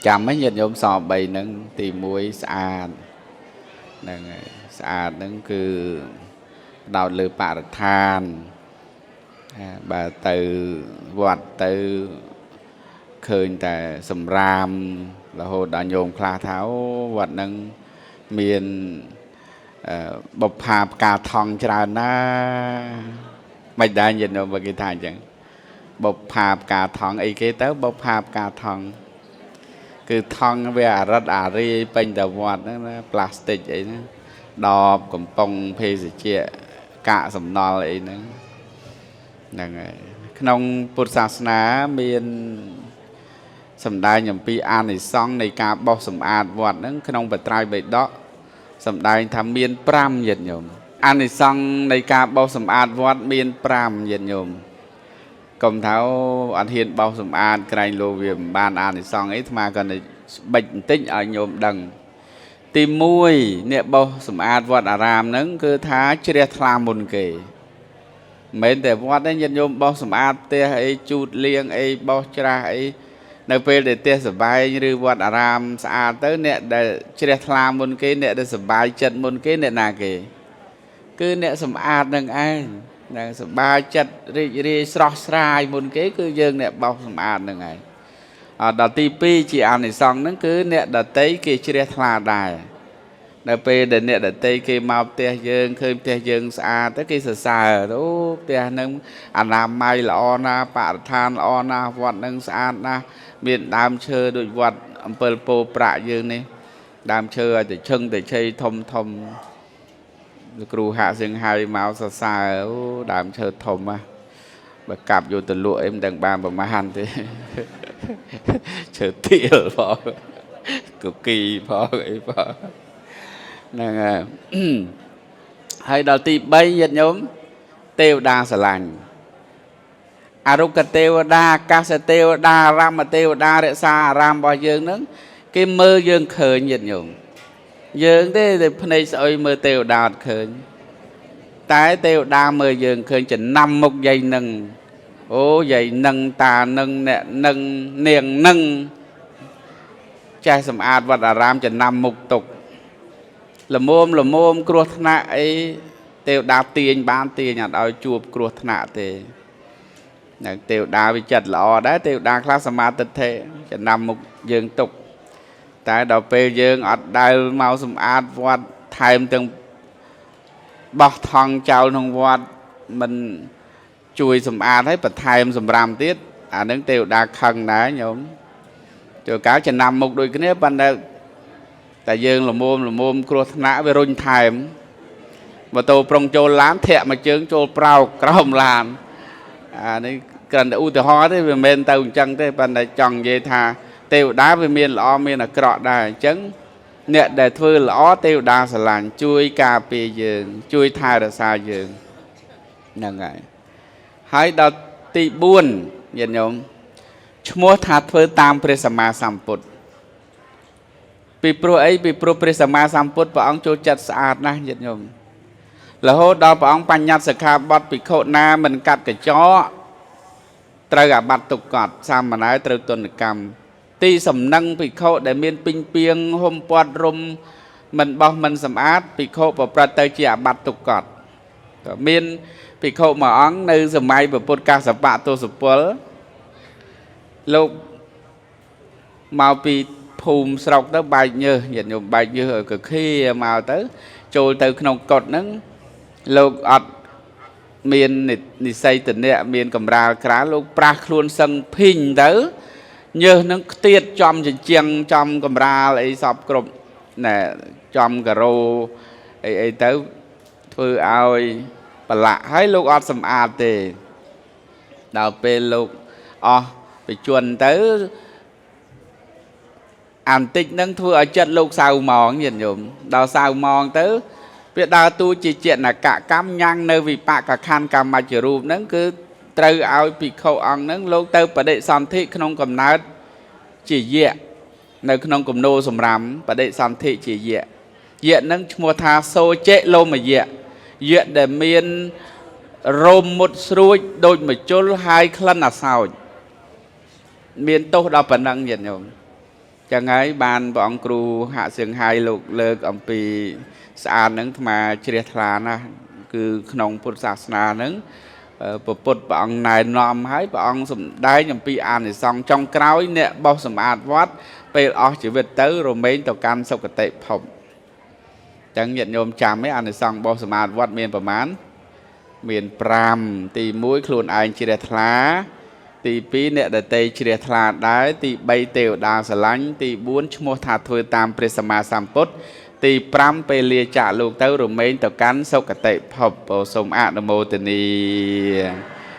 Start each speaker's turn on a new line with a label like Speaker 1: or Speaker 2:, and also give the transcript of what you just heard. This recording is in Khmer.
Speaker 1: ចាំហ្នឹងញាតិញោមស3ហ្នឹងទី1ស្អាតហ្នឹងហើយស្អាតហ្នឹងគឺផ្ដោតលើបរិស្ថានបើទៅវត្តទៅឃើញតែសម្រាមរហូតដល់ញោមខ្លះថាអូវត្តហ្នឹងមានបុប្ផាផ្កាថង់ច្រើនណាមិនដែរញាតិញោមបើគេថាអញ្ចឹងបុប្ផាផ្កាថង់អីគេទៅបុប្ផាផ្កាថង់គឺថង់វាអរិតអារាយពេញតែវត្តហ្នឹងណាប្លាស្ទិកអីហ្នឹងដបកំប៉ុងភេសជ្ជៈកាកសំណល់អីហ្នឹងហ្នឹងហើយក្នុងពុទ្ធសាសនាមានសម្ដែងអំពីអានិសង្សនៃការបោសសម្អាតវត្តហ្នឹងក្នុងបត្រៃបិដកសម្ដែងថាមាន5ញាតិញោមអានិសង្សនៃការបោសសម្អាតវត្តមាន5ញាតិញោមកុំថាអត់ហ៊ានបោសសម្អាតក្រែងលោវាមិនបានអានិសង្សអីអាត្មាក៏ស្បិចបន្តិចឲ្យញោមដឹងទី1អ្នកបោសសម្អាតវត្តអារាមហ្នឹងគឺថាជ្រះថ្លាមុនគេមិនមែនតែវត្តទេញាតិញោមបោសសម្អាតផ្ទះអីជូតលាងអីបោសច្រាស់អីនៅពេលដែលផ្ទះសបែងឬវត្តអារាមស្អាតទៅអ្នកដែលជ្រះថ្លាមុនគេអ្នកដែលសប្បាយចិត្តមុនគេអ្នកណាគេគឺអ្នកសម្អាតនឹងឯងដែលសប្បាយចិត្តរីករាយស្រស់ស្រាយមុនគេគឺយើងអ្នកបោសសម្អាតនឹងឯងដល់ទី2ជាអានិសង្សហ្នឹងគឺអ្នកដតីគេជ្រះថ្លាដែរនៅពេលដែលអ្នកដតីគេមកផ្ទះយើងឃើញផ្ទះយើងស្អាតទៅគេសរសើរអូផ្ទះហ្នឹងអនាម័យល្អណាស់បរិស្ថានល្អណាស់វត្តហ្នឹងស្អាតណាស់មានដើមឈើដូចវត្តអំពិលពោប្រាក់យើងនេះដើមឈើឲ្យតែឈឹងតែឆីធំធំលោកគ្រូហាក់សៀងហៃមកសរសើរអូដើមឈើធំណាបើកាប់យកទៅលក់អីមិនដឹងបានប្រមាណទេឈើទៀលផងគគីផងអីផងហ្នឹងហើយហើយដល់ទី3ញាតិញោមទេវតាស្រឡាញ់អរុក្ខទេវតាអាកាសទេវតាអារម្មទេវតារក្សាអារាមរបស់យើងហ្នឹងគេមើលយើងឃើញញាតិញោមយើងទេតែភ្នែកស្អុយមើលទេវតាអត់ឃើញតែទេវតាមើលយើងឃើញចំណាំមុខយាយនឹងអូយាយនឹងតានឹងអ្នកនឹងនាងនឹងចេះសម្អាតវត្តអារាមចំណាំមុខទុកល្មមល្មមគ្រោះថ្នាក់អីទេវតាទាញបានទាញអត់ឲ្យជួបគ្រោះថ្នាក់ទេនៅទេវតាវិចិត្រល្អដែរទេវតាខ្លះសមាទិដ្ឋិចំណាំមុខយើងទុកតែដល់ពេលយើងអត់ដែលមកសម្អាតវត្តថែមទាំងបោះថង់ចោលក្នុងវត្តមិនជួយសម្អាតឲ្យបន្ថែមសម្រាមទៀតអានឹងទេវតាខឹងដែរញោមចូលកាលចំណាំមុខដូចគ្នាប៉ុន្តែតែយើងល្មមល្មមគ្រោះថ្នាក់វារុញថែមម៉ូតូប្រុងចូលឡានធាក់មួយជើងចូលប្រោកក្រោមឡានអានេះគ្រាន់តែឧទាហរណ៍ទេវាមិនមែនទៅអញ្ចឹងទេប៉ុន្តែចង់និយាយថាទេវតាវាមានល្អមានអាក្រក់ដែរអញ្ចឹងអ្នកដែលធ្វើល្អទេវតាស្រឡាញ់ជួយការពារយើងជួយថែរក្សាយើងហ្នឹងហើយហើយដល់ទី4ញាតិញោមឈ្មោះថាធ្វើតាមព្រះសម្មាសម្ពុទ្ធពីព្រោះអីពីព្រោះព្រះសម្មាសម្ពុទ្ធព្រះអង្គចូលចិត្តស្អាតណាស់ញាតិញោមរហូតដល់ព្រះអង្គបញ្ញត្តិសិក្ខាបទភិក្ខុណាមិនកាត់កញ្ចក់ត្រូវអាបត្តិទុក្កតសាមណេរត្រូវទណ្ឌកម្មទីសំណឹងភិក្ខុដែលមានពីងពីងហុំព័ទ្ធរុំមិនបោះមិនសម្អាតភិក្ខុប្រព្រឹត្តទៅជាអាបត្តិទុក្កតមានភិក្ខុមួយអង្គនៅសម័យព្រះពុទ្ធកាសបៈទសពលលោកមកពីភូមិស្រុកទៅបែកញើសញាតិញោមបែកញើសឲ្យកខាមកទៅចូលទៅក្នុងកុដិហ្នឹងលោកអត់មាននិស័យតនៈមានកម្រាលក្រាលលោកប្រាស់ខ្លួនសឹងភីងទៅញើសនឹងខ្ទាតចំជញ្ជាំងចំកម្រាលអីសពគ្រប់ណែចំការ៉ូអីអីទៅធ្វើឲ្យប្រឡាក់ហើយលោកអត់សម្អាតទេដល់ពេលលោកអស់បជនទៅអានតិចនឹងធ្វើឲ្យចិត្តលោកសៅម៉ងញាតិញោមដល់សៅម៉ងទៅវាដើរតួជាចេតកកម្មញ៉ាំងនៅវិបាកខណ្ឌកម្មជារូបហ្នឹងគឺត្រូវឲ្យភិក្ខុអង្គហ្នឹងលោកទៅបដិសន្ធិក្នុងកំណើតជាយៈនៅក្នុងគំនោសម្រាមបដិសន្ធិជាយៈយៈហ្នឹងឈ្មោះថាសូចេលោមយៈយៈដែលមានរោមមុតស្រួចដូចមជុលហើយក្លិនអាសោចមានទោសដល់ប៉ុណ្ណឹងញាតិញោម ចឹងហើយបានព្រះអង្គគ្រូហាក់សៀងហៃលោកលើកអំពីស្អាតហ្នឹង អាត្មាជ្រះថ្លាណាស់ គឺក្នុងពុទ្ធសាសនាហ្នឹង ពពុទ្ធព្រះអង្គណែនាំ ហើយព្រះអង្គសម្ដែងអំពីអានិសង្សចុងក្រោយ អ្នកបោសសម្អាតវត្តពេលអស់ជីវិតទៅរមែងទៅកាន់សុគតិភព។ ចឹងញាតិញោមចាំឯអានិសង្សបោសសម្អាតវត្តមានប្រមាណ មាន5។ ទី1 ខ្លួនឯងជ្រះថ្លា ទី2 អ្នកដតីជ្រះថ្លាដែរ ទី3 ទេវតាស្រឡាញ់ ទី4 ឈ្មោះថាធ្វើតាមព្រះសម្មាសម្ពុទ្ធ ទី5 ពេលលាចាកលោកទៅរមែងទៅកាន់សុគតិភព។ សូមអនុមោទនា។